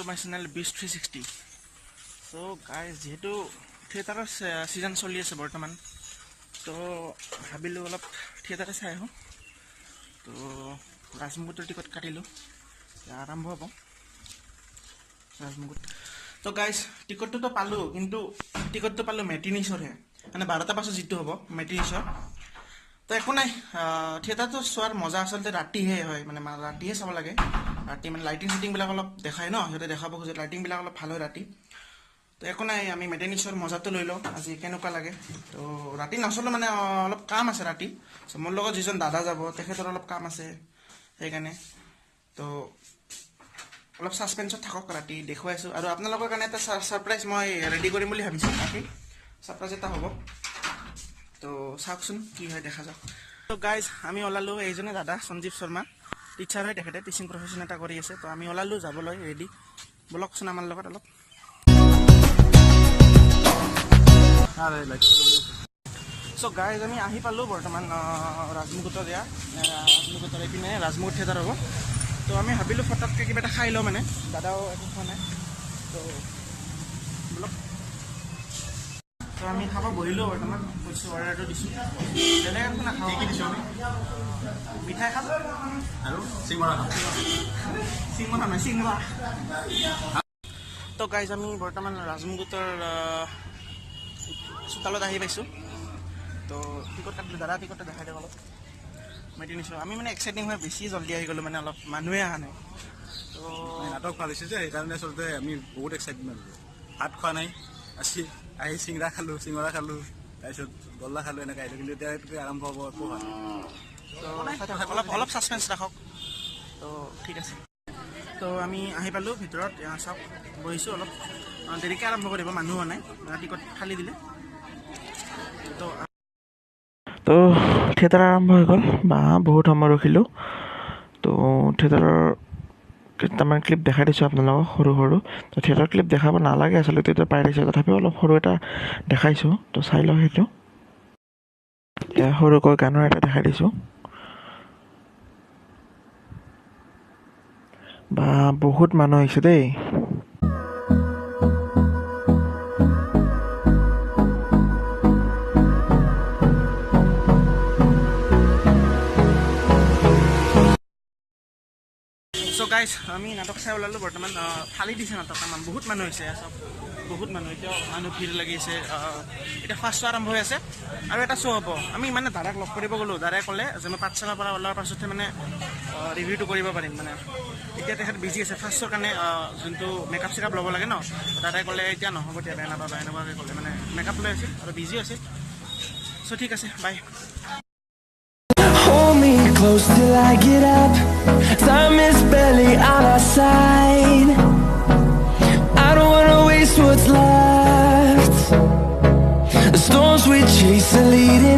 To my channel Bees 360. So guys, যিহেতু থিয়েটাৰৰ season চলি আছে বৰ্তমান, তো ভাবিলোঁ অলপ থিয়েটাৰে চাই আহোঁ। তো ৰাজমুকুটৰ টিকট কাটিলোঁ, আৰম্ভ হ'ব ৰাজমুকুট। তো গাইজ, টিকটটোতো পালোঁ, কিন্তু টিকটটো পালোঁ মেটিনি শ্ব'ৰহে, মানে 12টা পাছত যিটো হ'ব মেটিনি শ্ব'। তো একো নাই, থিয়েটাৰটো চোৱাৰ মজা আচলতে ৰাতিহে হয়, মানে ৰাতিহে চাব লাগে। ৰাতি মানে লাইটিং চাইটিংবিলাক অলপ দেখায় ন, সিহঁতে দেখাব খোজে, লাইটিংবিলাক অলপ ভাল হয় ৰাতি। তো একো নাই, আমি মেটিনি শ্ব'ৰ মজাটো লৈ লওঁ আজি কেনেকুৱা লাগে। তো ৰাতি নচলোঁ, মানে অলপ কাম আছে ৰাতি। চ' মোৰ লগত যিজন দাদা যাব তেখেতৰ অলপ কাম আছে, সেইকাৰণে তো অলপ ছাছপেঞ্চত থাকক, ৰাতি দেখুৱাইছোঁ। আৰু আপোনালোকৰ কাৰণে এটা ছাৰপ্ৰাইজ মই ৰেডি কৰিম বুলি ভাবিছোঁ, ৰাতি ছাৰপ্ৰাইজ এটা হ'ব। তো চাওকচোন কি হয়, দেখা যাওক। তো গাইজ, আমি ওলালোঁ। এইজনে দাদা সঞ্জীৱ শৰ্মা, টিচাৰ হয়, তেখেতে টিচিং প্ৰফেশ্যন এটা কৰি আছে। তো আমি ওলালোঁ যাবলৈ ৰেডি, ব'লকচোন আমাৰ লগত অলপ। চ' গাইজ, আমি আহি পালোঁ বৰ্তমান ৰাজমুকুটৰ, এয়া ৰাজমুকুটৰ এইপিনে ৰাজমুকুট থিয়েটাৰ হ'ব। তো আমি ভাবিলোঁ ফটককৈ কিবা এটা খাই লওঁ, মানে দাদাও একো খোৱা নাই। তো ব'লক। তো আমি খাব বহিলোঁ বৰ্তমান, কৈছোঁ অৰ্ডাৰটো দিছোঁ, বেলেগ একো নাখাওঁ। কি দিছোঁ আমি? মিঠাই খাম। আৰু চিঙৰা খাম। চিঙৰা নহয়, চিঙৰা। তো গাইজ, আমি বৰ্তমান ৰাজমুকুটৰ চোতালত আহি পাইছোঁ। তো টিকট কাটিলোঁ, দাদা টিকটটো দেখাই দিয়ক অলপ। Matinee show'. আমি মানে এক্সাইটিং হৈ বেছি জল্দি আহি গ'লোঁ, মানে অলপ মানুহে অহা নাই। তো নাটক ভাল হৈছে যে, সেইকাৰণে আচলতে আমি বহুত এক্সাইটমেণ্ট। ভাত খোৱা নাই আজি, আহি চিঙৰা খালোঁ, চিঙৰা খালোঁ, তাৰপিছত গল্লা খালোঁ, এনেকৈ আহিলোঁ। কিন্তু এতিয়া এইটোকে আৰম্ভ হ'ব, একো হোৱা নাই। তো অলপ অলপ ছাছপেঞ্চ ৰাখক। তো ঠিক আছে, তো আমি আহি পালোঁ ভিতৰত। এয়া চাওক, বহিছোঁ। অলপ দেৰিকৈ আৰম্ভ কৰিব, মানুহ হোৱা নাই, টিকট খালী দিলে। তো তো থিয়েটাৰ আৰম্ভ হৈ গ'ল বা বহুত সময় ৰখিলোঁ। তো থিয়েটাৰৰ কেইটামান ক্লিপ দেখাই দিছোঁ আপোনালোকক সৰু সৰু। তো থিয়েটাৰ ক্লিপ দেখাব নালাগে আচলতে, এতিয়া পাই দিছোঁ, তথাপিও অলপ সৰু এটা দেখাইছোঁ, তো চাই লওক সেইটো। এয়া সৰুকৈ গানৰ এটা দেখাই দিছোঁ। বা বহুত মানুহ আহিছে দেই। চ' গাইজ, আমি নাটক চাই ওলালোঁ বৰ্তমান। ফালি দিছে নাটক আমাৰ, বহুত মানুহ হৈছে, চব বহুত মানুহ, এতিয়াও মানুহ ভিৰ লাগিছে। এতিয়া ফাৰ্ষ্ট শ্ব' আৰম্ভ হৈ আছে আৰু এটা শ্ব' হ'ব। আমি মানে দাদাক লগ কৰিব গ'লোঁ, দাদাই ক'লে যে মই পাঠশালাৰ পৰা ওলোৱাৰ পাছতহে মানে ৰিভিউটো কৰিব পাৰিম। মানে এতিয়া তেখেত বিজি আছে ফাৰ্ষ্ট শ্ব'ৰ কাৰণে, যোনটো মেকআপ চেকআপ ল'ব লাগে ন। দাদাই ক'লে এতিয়া নহ'ব, এতিয়া বেয়া নাপাবা, এনেকুৱাকৈ ক'লে, মানে মেকআপ লৈ আছিল আৰু বিজি আছিল। চ' ঠিক আছে, bye. Hold me close till I get up. Time is barely on our side. I don't wanna waste what's left. The storms we chase are leading.